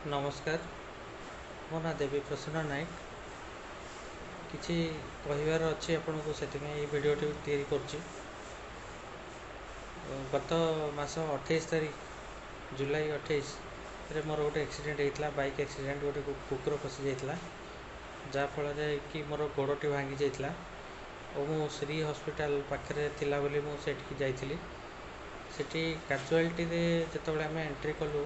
ନମସ୍କାର, ମୋ ନାଁ ଦେବୀ ପ୍ରସନ୍ନ ନାୟକ। କିଛି କହିବାର ଅଛି ଆପଣଙ୍କୁ, ସେଥିପାଇଁ ଏଇ ଭିଡ଼ିଓଟି ତିଆରି କରୁଛି। ଗତ ମାସ 28 ତାରିଖ, ଜୁଲାଇ 28ରେ ମୋର ଗୋଟେ ଆକ୍ସିଡେଣ୍ଟ ହେଇଥିଲା, ବାଇକ୍ ଆକ୍ସିଡେଣ୍ଟ। ଗୋଟେ କୁକୁର ପଶିଯାଇଥିଲା, ଯାହାଫଳରେ କି ମୋର ଗୋଡ଼ଟି ଭାଙ୍ଗି ଯାଇଥିଲା ଓ ମୁଁ ଶ୍ରୀ ହସ୍ପିଟାଲ ପାଖରେ ଥିଲା ବୋଲି ମୁଁ ସେଠିକି ଯାଇଥିଲି। ସେଠି କାଜୁଆଲିଟିରେ ଯେତେବେଳେ ଆମେ ଏଣ୍ଟ୍ରି କଲୁ,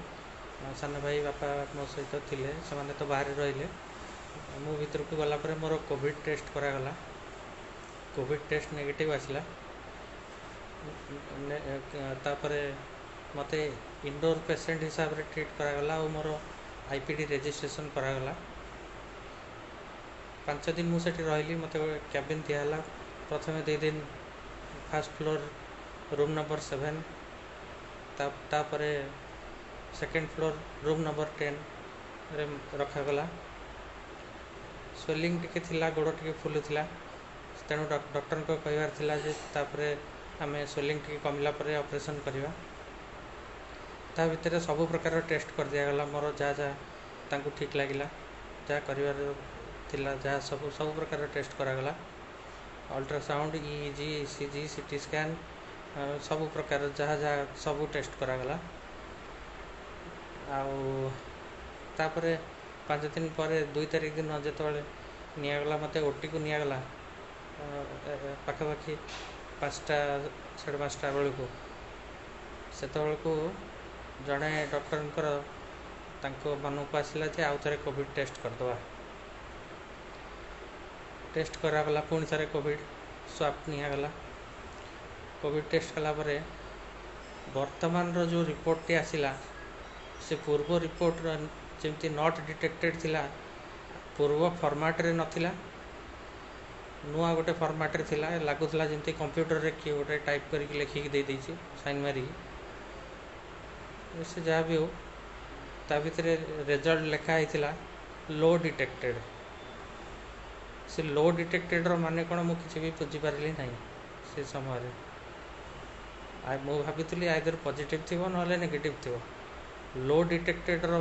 ସାନ ଭାଇ, ବାପା ମୋ ସହିତ ଥିଲେ, ସେମାନେ ତ ବାହାରେ ରହିଲେ। ମୁଁ ଭିତରକୁ ଗଲା ପରେ ମୋର କୋଭିଡ଼ ଟେଷ୍ଟ କରାଗଲା। କୋଭିଡ଼ ଟେଷ୍ଟ ନେଗେଟିଭ୍ ଆସିଲା। ତାପରେ ମୋତେ ଇନଡୋର୍ ପେସେଣ୍ଟ ହିସାବରେ ଟ୍ରିଟ୍ କରାଗଲା ଆଉ ମୋର IPD registration କରାଗଲା। 5 ଦିନ ମୁଁ ସେଠି ରହିଲି। ମୋତେ ଗୋଟେ କ୍ୟାବିନ୍ ଦିଆହେଲା। ପ୍ରଥମେ 2 ଦିନ ଫାର୍ଷ୍ଟ ଫ୍ଲୋର୍ ରୁମ୍ ନମ୍ବର 7, ତାପରେ ସେକେଣ୍ଡ ଫ୍ଲୋର୍ ରୁମ୍ ନମ୍ବର 10ରେ ରଖାଗଲା। ସ୍ୱେଲିଂ ଟିକେ ଥିଲା, ଗୋଡ଼ ଟିକେ ଫୁଲୁଥିଲା, ତେଣୁ ଡକ୍ଟରଙ୍କ କହିବାର ଥିଲା ଯେ ତାପରେ ଆମେ ସ୍ୱେଲିଂ ଟିକେ କମିଲା ପରେ ଅପରେସନ୍ କରିବା। ତା ଭିତରେ ସବୁ ପ୍ରକାର ଟେଷ୍ଟ କରିଦିଆଗଲା ମୋର, ଯାହା ଯାହା ତାଙ୍କୁ ଠିକ୍ ଲାଗିଲା, ଯାହା କରିବାର ଥିଲା, ଯାହା ସବୁ ପ୍ରକାର ଟେଷ୍ଟ କରାଗଲା। Ultrasound, EEG, ECG, CT scan, ସବୁ ପ୍ରକାର ଯାହା ଯାହା ସବୁ ଟେଷ୍ଟ କରାଗଲା। ଆଉ ତାପରେ 5 ଦିନ ପରେ 2 ତାରିଖ ଦିନ ଯେତେବେଳେ ନିଆଗଲା, ମୋତେ ଓଟିକୁ ନିଆଗଲା ପାଖାପାଖି 5ଟା 5:30 ବେଳକୁ, ସେତେବେଳକୁ ଜଣେ ଡକ୍ଟରଙ୍କର ତାଙ୍କ ମନକୁ ଆସିଲା ଯେ ଆଉ ଥରେ କୋଭିଡ଼ ଟେଷ୍ଟ କରିଦେବା। ଟେଷ୍ଟ କରାଗଲା, ପୁଣି ଥରେ କୋଭିଡ଼ ସ୍ୱାବ୍ ନିଆଗଲା। କୋଭିଡ଼ ଟେଷ୍ଟ କଲା ପରେ ବର୍ତ୍ତମାନର ଯେଉଁ ରିପୋର୍ଟଟି ଆସିଲା, ସେ ପୂର୍ବ ରିପୋର୍ଟର ଯେମିତି not detected ଥିଲା, ପୂର୍ବ ଫର୍ମାଟ୍ରେ ନଥିଲା, ନୂଆ ଗୋଟେ ଫର୍ମାଟ୍ରେ ଥିଲା। ଲାଗୁଥିଲା ଯେମିତି କମ୍ପ୍ୟୁଟରରେ କିଏ ଗୋଟେ ଟାଇପ୍ କରିକି ଲେଖିକି ଦେଇଦେଇଛି, ସାଇନ୍ ମାରିକି। ସେ ଯାହା ବି ହଉ, ତା ଭିତରେ ରେଜଲ୍ଟ ଲେଖା ହେଇଥିଲା ଲୋ ଡିଟେକ୍ଟେଡ଼। ସେ ଲୋ ଡିଟେକ୍ଟେଡ଼ର ମାନେ କ'ଣ ମୁଁ କିଛି ବି ବୁଝିପାରିଲି ନାହିଁ ସେ ସମୟରେ। ମୁଁ ଭାବିଥିଲି ଆଇଦର ପଜିଟିଭ୍ ଥିବ ନହେଲେ ନେଗେଟିଭ୍ ଥିବ। ଲୋ ଡିଟେକ୍ଟେଡ଼ର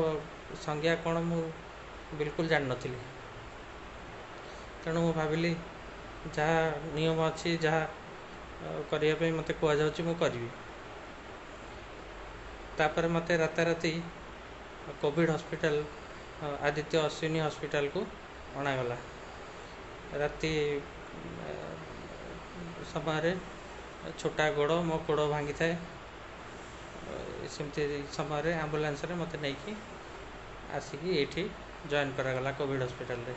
ସଂଜ୍ଞା କ'ଣ ମୁଁ ବିଲକୁଲ ଜାଣିନଥିଲି। ତେଣୁ ମୁଁ ଭାବିଲି ଯାହା ନିୟମ ଅଛି, ଯାହା କରିବା ପାଇଁ ମୋତେ କୁହାଯାଉଛି, ମୁଁ କରିବି। ତାପରେ ମୋତେ ରାତାରାତି କୋଭିଡ଼ ହସ୍ପିଟାଲ, ଆଦିତ୍ୟ ଅଶ୍ୱିନୀ ହସ୍ପିଟାଲକୁ ଅଣାଗଲା। ରାତି ସମୟରେ ଛୋଟା ଗୋଡ଼, ମୋ ଗୋଡ଼ ଭାଙ୍ଗିଥାଏ, ସେମିତି ସମୟରେ ଆମ୍ବୁଲାନ୍ସରେ ମୋତେ ନେଇକି ଆସିକି ଏଇଠି ଜଏନ୍ କରାଗଲା କୋଭିଡ଼ ହସ୍ପିଟାଲରେ।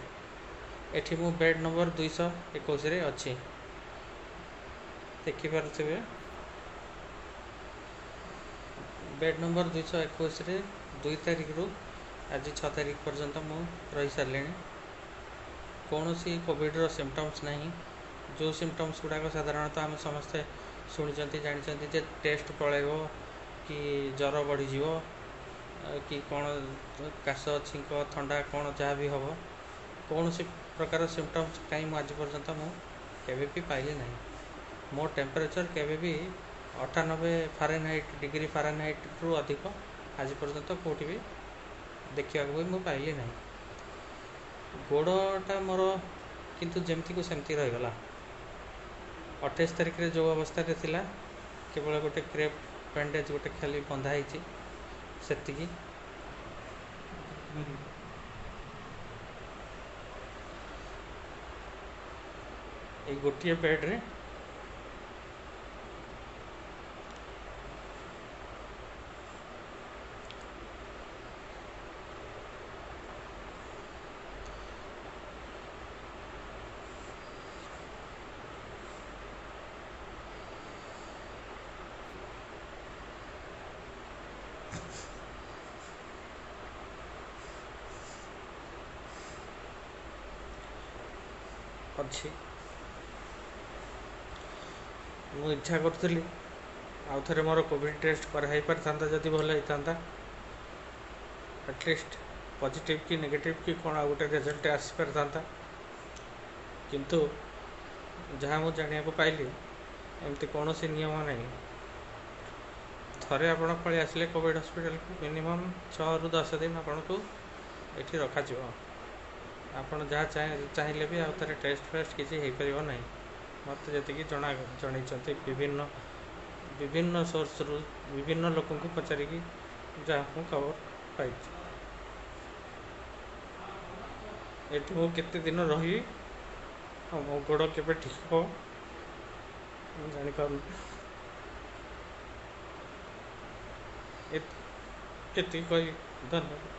ଏଠି ମୁଁ ବେଡ଼୍ ନମ୍ବର 221ରେ ଅଛି, ଦେଖିପାରୁଥିବେ। ବେଡ଼୍ ନମ୍ବର 221ରେ 2 ତାରିଖରୁ ଆଜି 6 ତାରିଖ ପର୍ଯ୍ୟନ୍ତ ମୁଁ ରହିସାରିଲିଣି। କୌଣସି କୋଭିଡ଼ର ସିମ୍ପଟମ୍ସ ନାହିଁ। ଯେଉଁ ସିମ୍ପଟମ୍ସ ଗୁଡ଼ାକ ସାଧାରଣତଃ ଆମେ ସମସ୍ତେ ଶୁଣିଛନ୍ତି, ଜାଣିଛନ୍ତି ଯେ ଟେଷ୍ଟ ପଳାଇବ କି ଜ୍ୱର ବଢ଼ିଯିବ କି କ'ଣ କାଶ, ଛିଙ୍କ, ଥଣ୍ଡା କ'ଣ ଯାହା ବି ହେବ, କୌଣସି ପ୍ରକାର ସିମ୍ପଟମ୍ସ କାହିଁ ମୁଁ ଆଜି ପର୍ଯ୍ୟନ୍ତ ମୁଁ କେବେ ବି ପାଇଲି ନାହିଁ। ମୋ ଟେମ୍ପରେଚର୍ କେବେ ବି 98 ଫାରେନହାଇଟ୍ ଡିଗ୍ରୀ ଫାରେନହାଇଟ୍ରୁ ଅଧିକ ଆଜି ପର୍ଯ୍ୟନ୍ତ କେଉଁଠି ବି ଦେଖିବାକୁ ବି ମୁଁ ପାଇଲି ନାହିଁ। ଗୋଡ଼ଟା ମୋର କିନ୍ତୁ ଯେମିତିକୁ ସେମିତି ରହିଗଲା। 28 ତାରିଖରେ ଯେଉଁ ଅବସ୍ଥାରେ ଥିଲା, କେବଳ ଗୋଟେ କ୍ରେପ୍ ବ୍ୟାଣ୍ଡେଜ୍ ଗୋଟେ ଖାଲି ବନ୍ଧା ହେଇଛି ସେତିକି। ଏଇ ଗୋଟିଏ ବେଡ଼୍ରେ ଅଛି। ମୁଁ ଇଚ୍ଛା କରୁଥିଲି ଆଉ ଥରେ ମୋର କୋଭିଡ଼ ଟେଷ୍ଟ କରାହେଇପାରିଥାନ୍ତା ଯଦି ଭଲ ହେଇଥାନ୍ତା, ଆଟଲିଷ୍ଟ ପଜିଟିଭ୍ କି ନେଗେଟିଭ୍ କି କ'ଣ ଆଉ ଗୋଟେ ରେଜଲ୍ଟ ଆସିପାରିଥାନ୍ତା। କିନ୍ତୁ ଯାହା ମୁଁ ଜାଣିବାକୁ ପାଇଲି, ଏମିତି କୌଣସି ନିୟମ ନାହିଁ। ଥରେ ଆପଣ ପଳେଇ ଆସିଲେ କୋଭିଡ଼ ହସ୍ପିଟାଲକୁ, ମିନିମମ୍ 6ରୁ 10 ଦିନ ଆପଣଙ୍କୁ ଏଠି ରଖାଯିବ। ଆପଣ ଯାହା ଚାହିଁଲେ ବି ଆଉ ଥରେ ଟେଷ୍ଟ ଫେଷ୍ଟ କିଛି ହେଇପାରିବ ନାହିଁ। ମୋତେ ଯେତିକି ଜଣେଇଛନ୍ତି ବିଭିନ୍ନ ବିଭିନ୍ନ ସୋର୍ସରୁ, ବିଭିନ୍ନ ଲୋକଙ୍କୁ ପଚାରିକି ଯାହା ମୁଁ ଖବର ପାଇଛି। ଏଠି ମୁଁ କେତେ ଦିନ ରହିବି ଆଉ ମୋ ଗୋଡ଼ କେବେ ଠିକ୍ ହେବ, ମୁଁ ଜାଣିପାରୁନି। ଏତିକି କହି ଧନ୍ୟବାଦ।